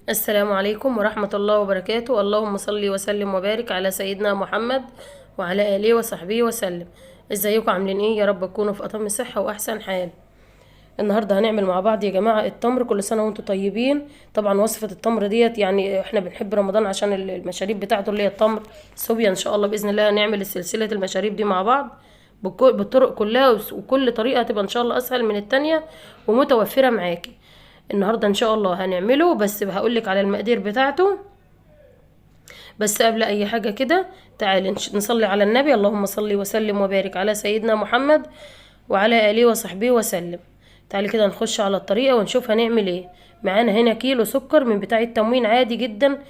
السلام عليكم ورحمة الله وبركاته. اللهم صل وسلم وبارك على سيدنا محمد وعلى آله وصحبه وسلم. ازيكم عاملين ايه؟ يا رب تكونوا في أتم صحة وأحسن حال. النهاردة هنعمل مع بعض يا جماعة التمر. كل سنة وانتم طيبين. طبعا وصفة التمر ديت يعني احنا بنحب رمضان عشان المشاريب بتاعته اللي هي التمر صوبيا. ان شاء الله بإذن الله هنعمل سلسلة المشاريب دي مع بعض بالطرق كلها، وكل طريقة هتبقى ان شاء الله اسهل من التانية ومتوفرة معاكي. النهاردة ان شاء الله هنعمله، بس هقولك على المقادير بتاعته. بس قبل اي حاجة كده تعالي نصلي على النبي. اللهم صل وسلم وبارك على سيدنا محمد وعلى آله وصحبه وسلم. تعالي كده نخش على الطريقة ونشوف هنعمل ايه. معانا هنا كيلو سكر من بتاع التموين عادي جدا،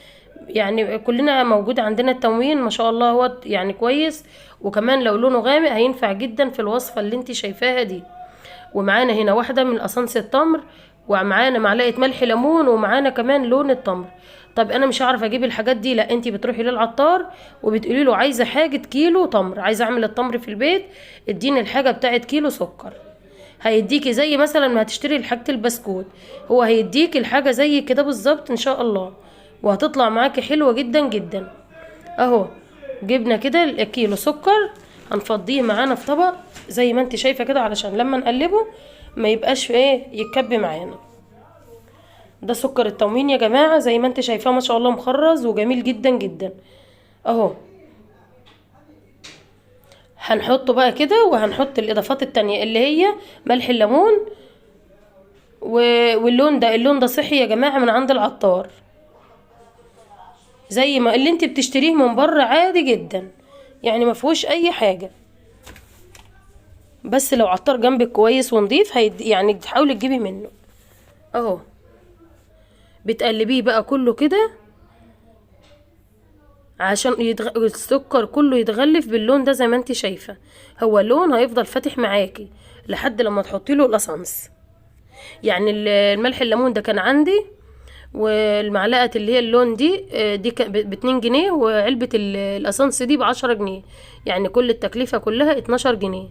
يعني كلنا موجود عندنا التموين ما شاء الله، هو يعني كويس، وكمان لو لونه غامق هينفع جدا في الوصفة اللي انت شايفاها دي. ومعانا هنا واحدة من قصنص التمر، ومعانا معلقة ملح ليمون، ومعانا كمان لون التمر. طب انا مش هعرف اجيب الحاجات دي، لا انت بتروحي للعطار وبتقولي له عايزه حاجة كيلو تمر، عايزه اعمل التمر في البيت، اديني الحاجة بتاعه كيلو سكر. هيديكي زي مثلا ما هتشتري حاجة البسكوت، هو هيديكي الحاجة زي كده بالظبط ان شاء الله، وهتطلع معاكي حلوة جدا جدا. اهو جبنا كده الكيلو سكر، هنفضيه معانا في طبق زي ما انت شايفه كده، علشان لما نقلبه ما يبقاش ايه يتكب معانا. ده سكر التموين يا جماعة زي ما انت شايفاه ما شاء الله، مخرز وجميل جدا جدا. اهو هنحطه بقى كده، وهنحط الاضافات التانية اللي هي ملح الليمون واللون ده. اللون ده صحي يا جماعة من عند العطار، زي ما اللي انت بتشتريه من بره عادي جدا، يعني ما فيهوش اي حاجة. بس لو عطار جنبك كويس ونضيف يعني تحاولي تجيبي منه. اهو بتقلبيه بقى كله كده عشان السكر كله يتغلف باللون ده زي ما انت شايفه. هو اللون هيفضل فاتح معاكي لحد لما تحطي له الاسانس. يعني الملح الليمون ده كان عندي، والمعلقه اللي هي اللون دي، دي ب2 جنيه، وعلبة الاسانس دي ب10 جنيه، يعني كل التكلفة كلها 12 جنيه.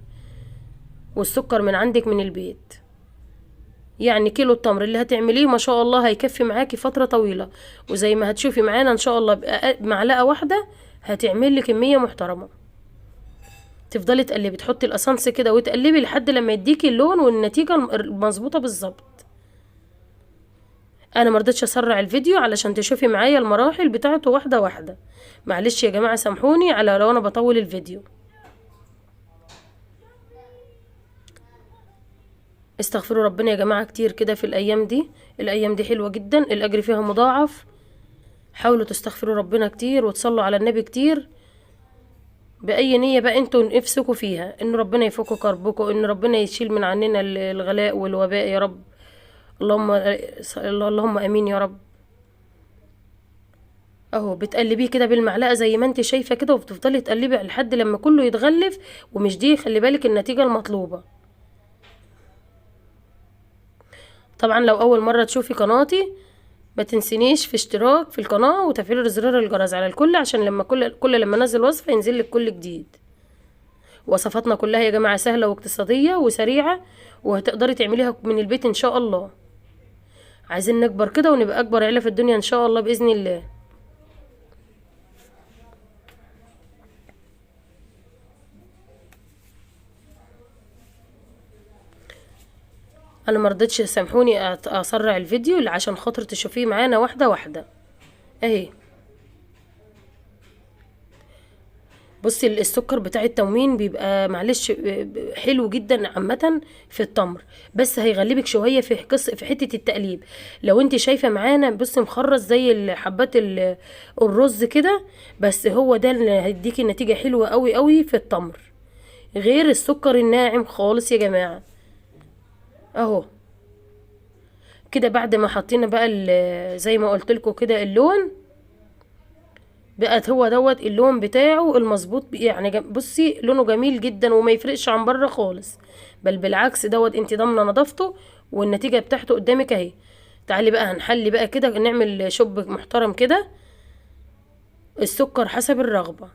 والسكر من عندك من البيت. يعني كيلو التمر اللي هتعمليه ما شاء الله هيكفي معاكي فترة طويلة، وزي ما هتشوفي معانا ان شاء الله بمعلقة واحدة هتعمل لك كمية محترمة. تفضلي تقلبي، تحطي الاسانس كده وتقلبي لحد لما يديكي اللون والنتيجة المظبوطة بالظبط. انا ما رضيتش اسرع الفيديو علشان تشوفي معايا المراحل بتاعته واحدة واحدة. معلش يا جماعة سامحوني على لو انا بطول الفيديو. استغفروا ربنا يا جماعة كتير كده في الأيام دي، الأيام دي حلوة جدا، الأجر فيها مضاعف. حاولوا تستغفروا ربنا كتير وتصلوا على النبي كتير، بأي نية بقى انتوا نفسكوا فيها، إن ربنا يفك كربكم، إن ربنا يشيل من عننا الغلاء والوباء يا رب. اللهم آمين يا رب. اهو بتقلبيه كده بالمعلقة زي ما انت شايفة كده، وبتفضلي تقلبي لحد لما كله يتغلف. ومش دي خلي بالك النتيجة المطلوبة. طبعا لو اول مرة تشوفي قناتي ما تنسينيش في اشتراك في القناة وتفعيل زرار الجرس على الكل، عشان لما كل لما انزل وصفة ينزل لك كل جديد. وصفاتنا كلها يا جماعة سهلة واقتصادية وسريعة، وهتقدري تعمليها من البيت ان شاء الله. عايزين نكبر كده ونبقى اكبر عيلة في الدنيا ان شاء الله بإذن الله. انا ما رضيتش سامحوني اسرع الفيديو عشان خاطر تشوفيه معانا واحدة واحدة. اهي بصي السكر بتاع التموين بيبقى معلش حلو جدا عامة في التمر، بس هيغلبك شوية في حتة التقليب. لو انت شايفه معانا بصي مخرز زي حبات الرز كده، بس هو ده اللي هيديكي نتيجة حلوة قوي قوي في التمر، غير السكر الناعم خالص يا جماعة. اهو كده بعد ما حطينا بقى زي ما قلت لكم كده اللون، بقت هو دوت اللون بتاعه المظبوط. يعني بصي لونه جميل جدا وما يفرقش عن بره خالص، بل بالعكس دوت انت ضامنه نظافته والنتيجة بتاعته قدامك اهي. تعالي بقى هنحلي بقى كده، نعمل شوب محترم كده. السكر حسب الرغبة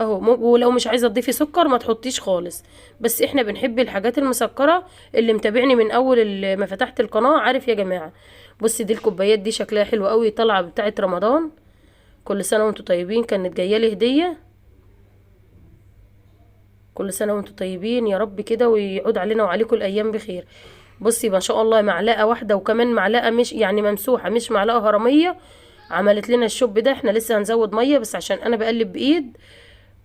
اهو، ولو مش عايزه تضيفي سكر ما تحطيش خالص، بس احنا بنحب الحاجات المسكره. اللي متابعني من اول ما فتحت القناة عارف يا جماعة، بصي دي الكوبايات دي شكلها حلو قوي، طالعه بتاعه رمضان، كل سنة وانتم طيبين، كانت جاية لي هديه. كل سنة وانتم طيبين يا رب كده، ويعود علينا وعليكم الايام بخير. بصي ما شاء الله معلقه واحدة، وكمان معلقه مش يعني ممسوحة، مش معلقه هرميه، عملت لنا الشوب ده. احنا لسه هنزود مية، بس عشان انا بقلب بايد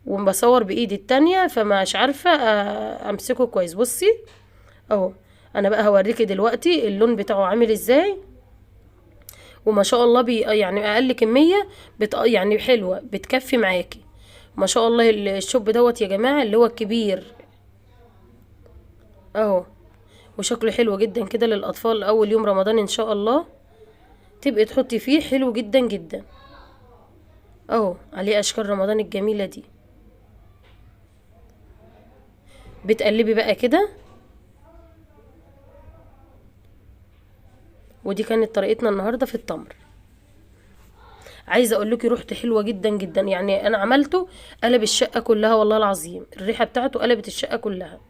وبصور بايدي التانية فمش عارفه امسكه كويس. بصي اهو، انا بقى هوريكي دلوقتي اللون بتاعه عامل ازاي. وما شاء الله يعني اقل كمية يعني حلوة بتكفي معاكي ما شاء الله. الشوب دوت يا جماعة اللي هو الكبير اهو، وشكله حلو جدا كده للاطفال اول يوم رمضان ان شاء الله تبقي تحطي فيه، حلو جدا جدا اهو، عليه اشكال رمضان الجميلة دي. بتقلبي بقى كده. ودي كانت طريقتنا النهارده في التمر. عايزه اقول لكم ريحته حلوة جدا جدا، يعني انا عملته قلب الشقة كلها والله العظيم، الريحة بتاعته قلبت الشقة كلها.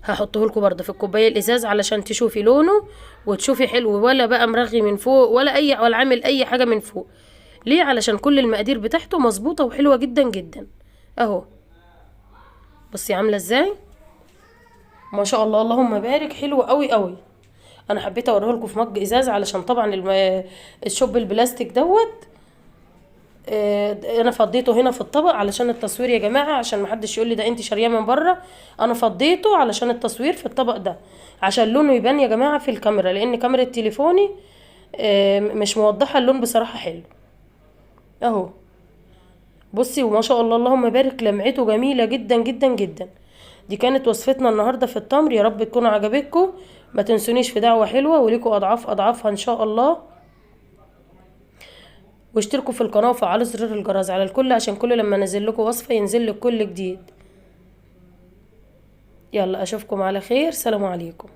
هحطه لكم برده في الكوباية الازاز علشان تشوفي لونه وتشوفي حلو، ولا بقى مرغي من فوق ولا اي ولا عامل اي حاجة من فوق. ليه؟ علشان كل المقادير بتاعته مظبوطة وحلوه جدا جدا اهو. بصي عامله ازاي ما شاء الله، اللهم بارك، حلو قوي قوي. انا حبيت اوريه لكم في مج ازاز علشان طبعا الشوب البلاستيك دوت، انا فضيته هنا في الطبق علشان التصوير يا جماعة، عشان ما حدش يقول لي ده انت شارياه من بره. انا فضيته علشان التصوير في الطبق ده، عشان لونه يبان يا جماعة في الكاميرا، لان كاميرا تليفوني مش موضحة اللون بصراحة حلو اهو. بصي وما شاء الله اللهم بارك، لمعته جميلة جدا جدا جدا. دي كانت وصفتنا النهارده في التمر، يا رب تكون عجبتكم. ما تنسونيش في دعوه حلوة، وليكوا اضعاف اضعافها ان شاء الله. واشتركوا في القناة وفعلوا زر الجرس على الكل، عشان كل لما انزل لكم وصفه ينزل لك كل جديد. يلا اشوفكم على خير، سلام عليكم.